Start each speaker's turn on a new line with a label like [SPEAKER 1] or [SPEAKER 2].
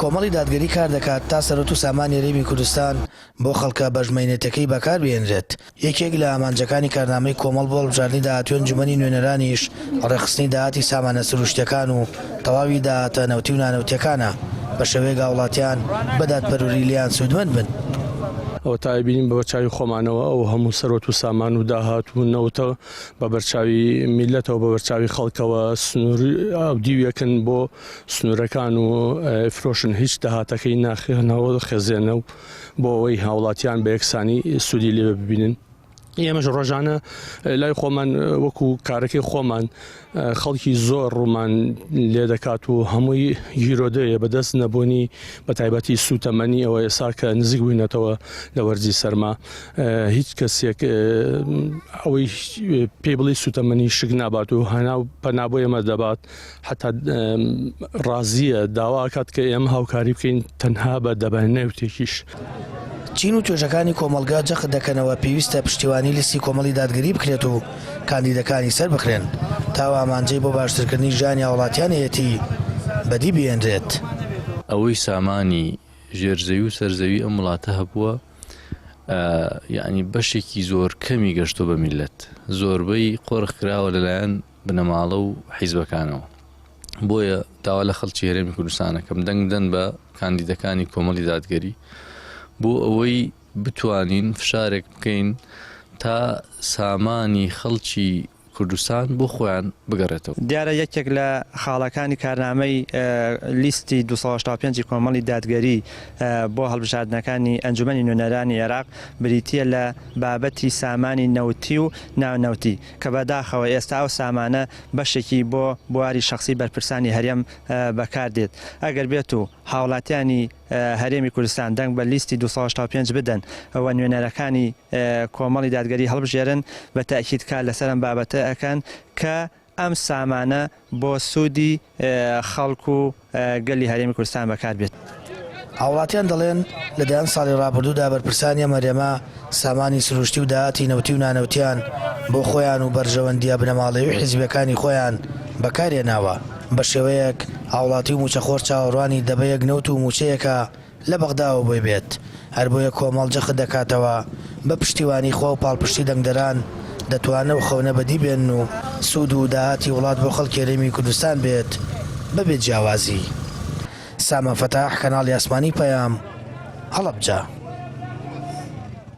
[SPEAKER 1] کۆمەڵی دادگەری کار دەکات تا سەروەت و سامانی هەرێمی کوردستان بۆ خەڵکە بەشمەینەتەکەی بەکار بهێنرێت. یەکێک لە ئامانجەکانی کارنامەی کۆمەڵ بۆ هەڵبژاردنی داهاتووی ئەنجومەنی نوێنەرانیش ڕێکخستنی داهاتی سامانە سروشتییەکان و تەواوی داهاتە نەوتی و نانەوتییەکانە، بە شێوەیەک هاوڵاتیان بە دادپەروری لێیان سوودمەند بن.
[SPEAKER 2] ئەوەتا ئەیبینین بە بەرچاوی خۆمانەوە ئەو هەموو سەروەت و سامان و داهات و نەوتە بە بەرچاوی میللەتەوە بە بەرچاوی خەڵکەوە سنوور ئەودیویەکن بۆ سنوورەکان و فرۆشن هیچ داهاتەکەی ناخێنەوە خێزێنە و بۆ ئەوەی هاوڵاتیان بە یەکسانی سوودی لێ ببینن. ئێمەش ڕۆژانە لای خۆمان وەکو کارەکەی خۆمان خەڵکی زۆر ڕوومان لێ دەکات و هەمووی گیرۆدەیە بەدەست نەبوونی بە تایبەتی سوتەمەنی ئەوە ئێسا کە نزیک بووینەتەوە لە وەرزی سەرما هیچ کەسێک ئەوەی پێی بڵی سوتەمەنی شک نابات و هەناو پەنا بۆ ئێمە دەبات حتا ڕازیە داوا ئەکات کە ئێمە هاوکاری بکەین تەنها بە دەبە نەوتێکیش.
[SPEAKER 1] چین و توێژەکانی کۆمەڵگا جەخت دەکەنەوە پێویستە پشتیوانی لیستی کۆمەڵی دادگەری بکرێت و کاندیدەکانی سەربخرێن تا ئەو ئامانجەی بۆ باشترکردنی ژیانی هاوڵاتیان هەیەتی بەدی بهێنرێت.
[SPEAKER 3] ئەوەی سامانی ژێر زەوی و سەر زەوی ئەم وڵاتە هەبووە یەعنی بەشێکی زۆر کەمی گەشتووە بە میللەت زۆربەی قۆرخ کراوە لەلایەن بنەماڵە و حیزبەکانەوە بۆیە داوا لە خەڵکی هەرێمی کوردستانەکەم دەنگ بدەن بە کاندیدەکانی کۆمەڵی دادگەری بۆ ئەوەی بتوانین فشارێک بکەین تا سامانی خەڵکی کوردستان بۆ خۆیان بگەڕێتەوە.
[SPEAKER 4] دیارە یەکێک لە خاڵەکانی کارنامەی لیستی 285 ی کۆمەڵی دادگەری بۆ هەڵبژاردنەکانی ئەنجومەنی نوێنەرانی عێراق بریتییە لە بابەتی سامانی نەوتی و نانەوتی کە بەداخەوە ئێستا ئەو سامانە بەشێکی بۆ بواری شەخسی بەرپرسانی هەرێم بەکار دێت. ئەگەر بێت و هاوڵاتیانی هەرێمی کوردستان دەنگ بە لیستی 285 بدەن و نوێنەرەکانی کۆمەڵی دادگەری هەڵبژێرن، بە تەئکید کار لەسەر ئەم بابەتە ئەکەن کە ئەم سامانە بۆ سوودی خەڵک و گەلی هەرێمی کوردستان بەکار بێت.
[SPEAKER 1] هاوڵاتیان دەڵێن، لە دەیان ساڵی ڕابردوودا بەرپرسانی ئەم هەرێمە سامانی سروشتی و داهاتی نەوتی و نانەوتیان بۆ خۆیان و بەرژەوەندییە بنەماڵەیی و حیزبییەکانی خۆیان بەکارهێناوە، بەشێوەیەک هاوڵاتی و مووچەخۆر چاوەڕوانی دەبەیەک نەوت و مووچەیەکە لە بەغداوە بۆی بێت، هەر بۆیە کۆمەڵ جەخت دەکاتەوە بە پشتیوانی خوا و پاڵپشتی دەنگدەران دەتوانن ئەو خەونە بەدی بێنن و سوود و داهاتی وڵات بۆ خەڵکی هەرێمی کوردستان بێت بەبێ جیاوازی. سامان فەتاح، کەناڵی ئاسمانی پەیام، هەڵەبجە.